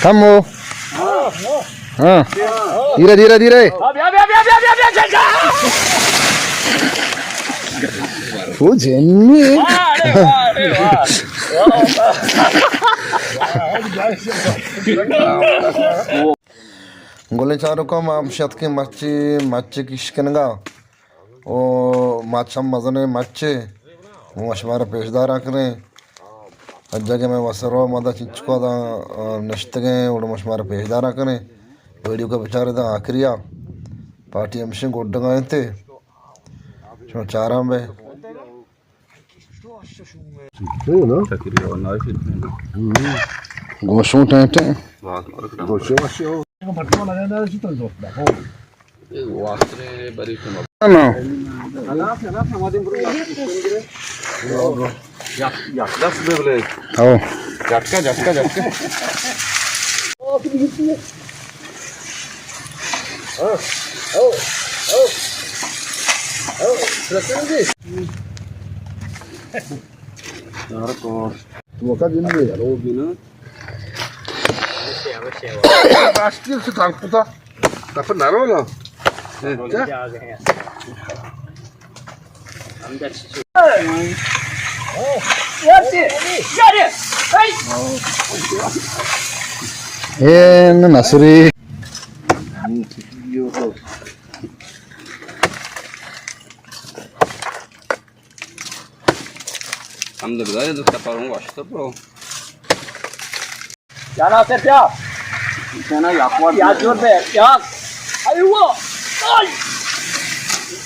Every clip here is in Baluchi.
تھمو. ہاں. دھیرے، دھیرے، دھیرے. او جنی. گلیں چاروکاں، ما ہم شتکیں مرچی، مرچی کش کنگا. او مچ ہم مزنیں مچے، ما شمارا پیش دارا کنیں. اجا کہ مئے وسرو مدا چنچکو دا، آ، نشتگیں، اوڑا ما شمارا پیش دارا کنیں. ویڈیو کا بچارے دا آخریا. پارٹی ہمشیں گڈگا انتے. شما چاراں بے. گوشوں ٹینٹیں. نا. یک، یک دست بہ بلے. ہو. جھٹکا، جھٹکا، جھٹکا. تو کا دن دے یار، وہ بھی نا. راشٹریہ سے تھانگ پتا. تپ نہ رو نا. اے نہ نصری. الحمدللہ، یہ تو سفر ہوں واسطہ پرو. جانا سے پیا. جانا یا کوار. یا جور بے، یا. ایوا. آئی.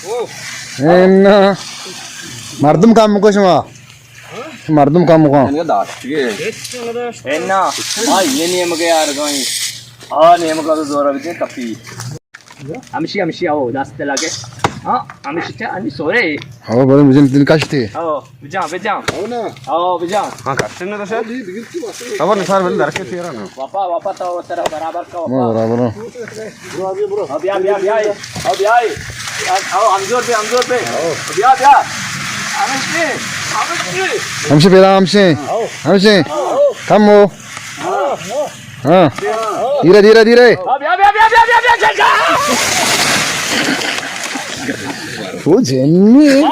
او. اے نہ. مردم کم کو شما. مردم کم کو. انگا داشت یہ. اے نہ. آئی، یہ نیم گیا یار گائیں. آ نیم کا تو زورا بھی کپی. ہمشی، ہمشی، او، دست لگے. ہاں، ہمشی چا، انی سورے. او، بڑے مجھے دن کشتے. او، بجا، بجا. او، بجا. ہاں، کشتے نہ تو شاید. خبر نثار بل درکے تیرا نا. واپا، واپا تو سر برابر کا، واپا. برابر. او، بیا، بیا، بیا. او، بیا. او، ہمزور پہ، ہمزور پہ. بیا، بیا. ہمشی، ہمشی. ہمشی پیدا، ہمشی. ہمشی. تھمو. ہاں. دھیرے، دھیرے، دھیرے. او جنی.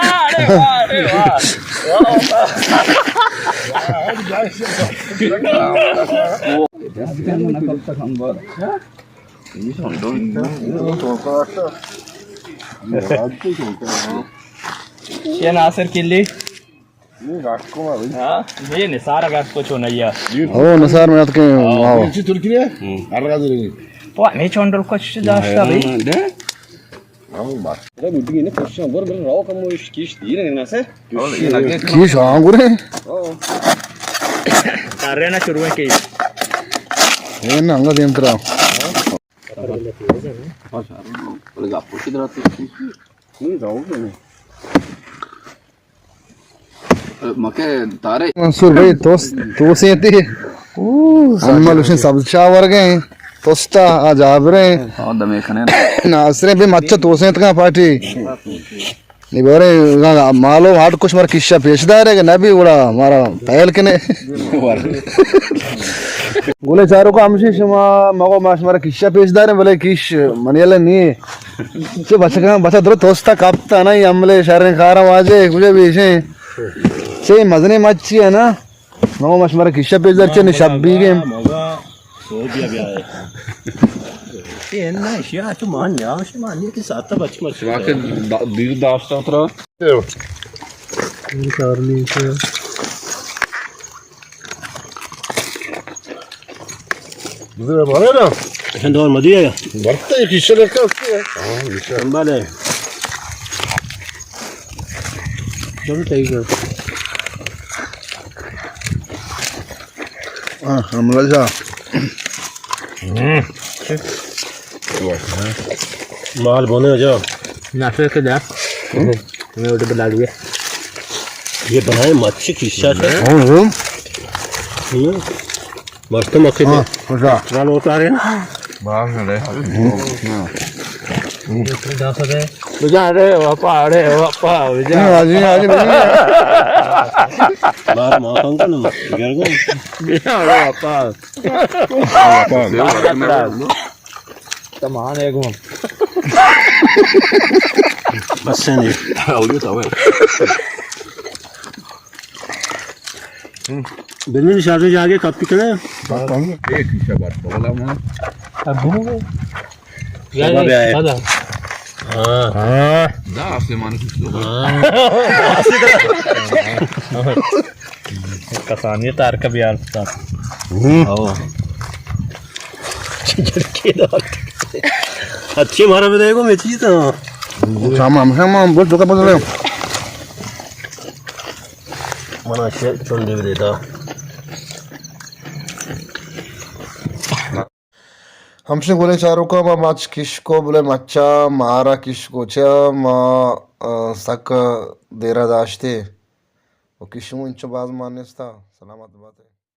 یہ ناصر کلی. ہاں، یہ نثار اگر کچھ ہونا یا. او، نثار میں آتکے. ہاں. اچھی ترکی ہے. ہر راز رہی. تو ہمیں چونڈل کچھ داشتا بھائی. ہاں، بس. ارے، گڈی نے کچھ ہم بر بر راو کم اس کیش دیر ہے نا سے. کیش ہاں گرے. او. کر رہے نا شروع میں کیش. یہ نا ہنگا دیم ترا. بس، ارے، بولے گپ کی درات. نہیں راو نہیں. مکے تارے. منصور بھائی، توس، توسیں تے. او، ہم لوشن سبز چاور گئے. توستا آ جابرے. ہاں، دمے کھنے. ناصرے بے مچ توسیں تکا پارٹی. نی بارے مالو ہاٹ کچھ مر کشا پیش دارے کہ نبی گڑا ہمارا پہل کنے. گلے چارو کا ہمشی شما مگو ماش مر کشا پیش دارے بلے کش منیل نہیں. چے بچکاں بچا درو توستا کپتا نا، یہ عملے شریں کارا واجے کجا بیشیں. چے مزنے مچی ہے نا. نو مش مرا کشا پیش دار چے نی شپ بیگیں. سو بیا بیا. یہ نہ شیا تو مان یا، مان یہ کہ ساتا بچ مچ. شما کہ دیر داشتا ترا. بزرگ مارے نا. ایشان دور مدی ہے. برتا یہ کیسے لگتا اس کے؟ ہاں، یہ سنبھال ہے. چلو، صحیح کر. ہاں، حملہ جا. مال بونے جا. ناسے کے جا. میں اٹھ بلا لیے. یہ بنائے مچھی کیسا ہے؟ ہاں، ہاں. ہوں. مست مکھے ہاں، دے. خوشا. ران ہوتا ہے نا. باز نہ لے. ہاں. بجا رے واپا، اڑے واپا، بجا۔ ہاں جی، ہاں جی، بجا۔ بار ما کون کون گرگو۔ بجا رے واپا۔ تمان ہے گو۔ بس نہیں۔ بلکل شاہ جاگے کپی کنے۔ ایک ہی شبات بولا ما۔ اب گھومو۔ یار، بابا بیا ہے۔ ہاں۔ ہاں۔ دا آسمان کچھ لوگ۔ ہاں۔ کسانی تار کا بیار تھا۔ ہوں۔ اچھی مارا بھی دے گو، میں چیز تو۔ شام، شام، بہت دکھا بدلے۔ منا شیر چنڈی بھی دیتا۔ ہمشن گلیں چاروکاں، ما مچ کشکو بلے مچا مارا کشکو چا ما، آ، سک دیرا داشتے و کشو انچو باز مان نیستا۔ سلامت باتے۔